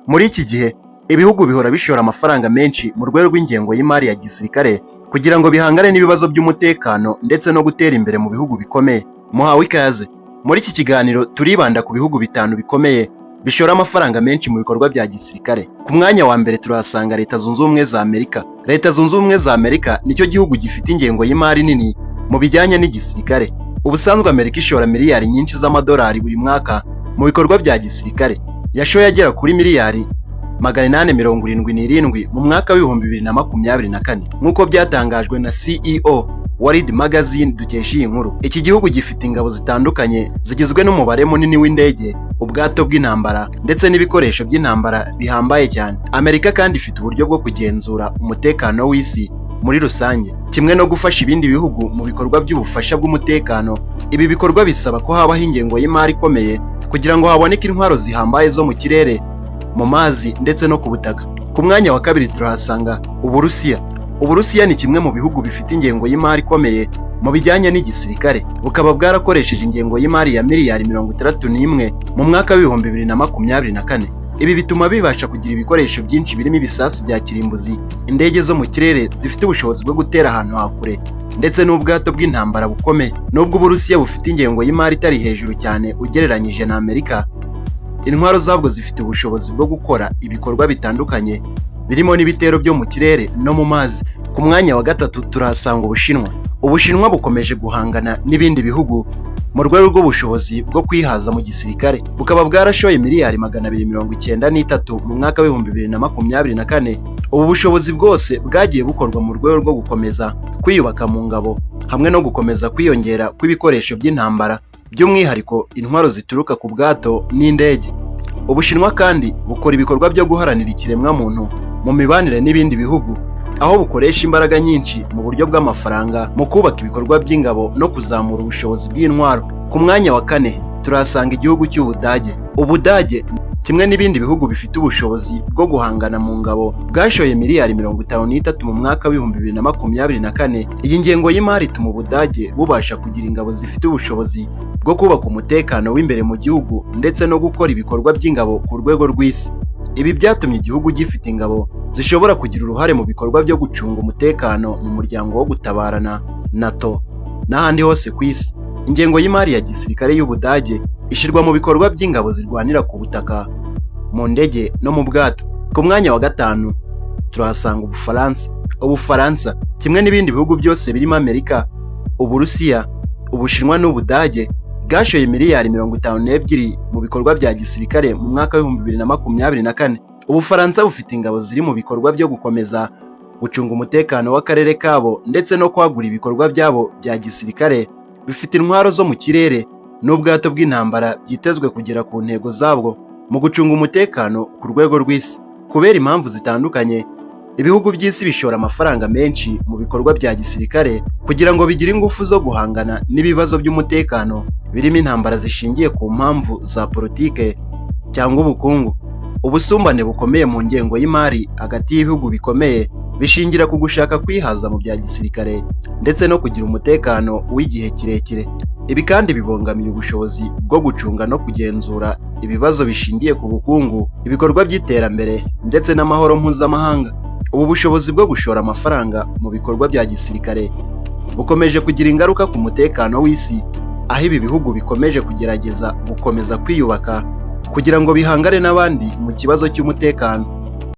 Muri iki gihe ibihugu bihora bishora amafaranga menshi mu rwego rw'ingengo y'imari ya gisirikare kugira ngo bihangane n'ibibazo by'umutekano ndetse no gutera imbere mu bihugu bikomeye. Muhawe ikaze. Muri iki kiganiro turibanda ku bihugu bitanu bikomeye bishora amafaranga menshi mu bikorwa bya gisirikare. Ku mwanya wa mbere turahasanga Leta Zunze Ubumwe za Amerika. Leta Zunze Ubumwe za Amerika nicyo gihugu gifite ingengo y'imari nini mu bijyanye n'igisirikare. Ubusanzwe Amerika ishora miliyari nyinshi z'amadolari buri mwaka mu bikorwa bya gisirikare. Yashoye agera kuri miliyari 877 mu mwaka wa 2024, nk'uko byatangajwe na CEO World Magazine dukesha iyi nkuru. Iki gihugu gifite ingabo zitandukanye zigizwe n'umubare munini w'indege, ubwato bw'intambara ndetse n'ibikoresho by'intambara bihambaye cyane. Amerika kandi ifite uburyo bwo kugenzura umutekano w'isi muri rusange, kimwe no gufasha ibindi bihugu mu bikorwa by'ubufasha bw'umutekano. Ibi bikorwa bisaba ko habaho ingengo y'imari ikomeye kugira ngo haboneke intwaro zihambaye zo mu kirere, mu mazi ndetse no ku butaka. Ku mwanya wa kabiri turahasanga Uburusiya. Uburusiya ni kimwe mu bihugu bifite ingengo y'imari ikomeye mu bijyanye n'igisirikare, bukaba bwarakoresheje ingengo y'imari ya miliyari 61 mu mwaka wa 2024. Ibi bituma bibasha kugira ibikoresho byinshi birimo ibisasu bya kirimbuzi, indege zo mu kirere zifite ubushobozi bwo gutera ahantu ha kure ndetse n'ubwato bw'intambara bukomeye. Nubwo Uburusiya bufite ingengo y'imari itari hejuru cyane ugereranyije na Amerika, intwaro zabwo zifite ubushobozi bwo gukora ibikorwa bitandukanye birimo n'ibitero byo mu kirere no mu mazi. Ku mwanya wa gatatu turahasanga Ubushinwa. Ubushinwa bukomeje guhangana n'ibindi bihugu mu rwego rw'ubushobozi bwo kwihaza mu gisirikare, bukaba bwarashoye miliyari 293 mu mwaka wa 2024. Ubu bushobozi bwose bwagiye bukorwa mu rwego rwo gukomeza kwiyubaka mu ngabo hamwe no gukomeza kwiyongera kw'ibikoresho by'intambara, by'umwihariko intwaro zituruka ku bwato n'indege. Ubushinwa kandi bukora ibikorwa byo guharanira ikiremwamuntu mu mibanire n'ibindi bihugu, aho bukoresha imbaraga nyinshi mu buryo bw'amafaranga mu kubaka ibikorwa by'ingabo no kuzamura ubushobozi bw'intwaro. Ku mwanya wa kane turahasanga igihugu cy'Ubudage. Ubudage, kimwe n'ibindi bihugu bifite ubushobozi bwo guhangana mu ngabo, bwashoye miliyari 53 mu mwaka wa 2024. Iyi ngengo y'imari ituma Ubudage bubasha kugira ingabo zifite ubushobozi bwo kubaka umutekano w'imbere mu gihugu ndetse no gukora ibikorwa by'ingabo ku rwego rw'isi. Ibi byatumye igihugu gifite ingabo zishobora kugira uruhare mu bikorwa byo gucunga umutekano mu muryango wo gutabarana, NATO, n'ahandi hose ku isi. Ingengo y'imari ya gisirikare y'Ubudage ishyirwa mu bikorwa by'ingabo zirwanira ku butaka, mu ndege no mu bwato. Ku mwanya wa gatanu turahasanga Ubufaransa. Ubufaransa, kimwe n'ibindi bihugu byose birimo Amerika, Uburusiya, Ubushinwa n'Ubudage, bwashoye miliyari 52 mu bikorwa bya gisirikare mu mwaka wa 2024. Ubufaransa bufite ingabo ziri mu bikorwa byo gukomeza gucunga umutekano w'akarere kabo ndetse no kwagura ibikorwa byabo bya gisirikare. Bifite intwaro zo mu kirere n'ubwato bw'intambara byitezwe kugera ku ntego zabwo mu gucunga umutekano ku rwego rw'isi. Kubera impamvu zitandukanye, ibihugu by'isi bishora amafaranga menshi mu bikorwa bya gisirikare kugira ngo bigire ingufu zo guhangana n'ibibazo by'umutekano birimo intambara zishingiye ku mpamvu za politike cyangwa ubukungu. Ubusumbane bukomeye mu ngengo y'imari hagati y'ibihugu bikomeye bishingira ku gushaka kwihaza mu bya gisirikare ndetse no kugira umutekano w'igihe kirekire. Ibi kandi bibangamiye ubushobozi bwo gucunga no kugenzura ibibazo bishingiye ku bukungu, ibikorwa by'iterambere ndetse n'amahoro mpuzamahanga. Ubu bushobozi bwo gushora amafaranga mu bikorwa bya gisirikare bukomeje kugira ingaruka ku mutekano w'isi, aho ibi bihugu bikomeje kugerageza gukomeza kwiyubaka kugira ngo bihangane n'abandi mu kibazo cy'umutekano.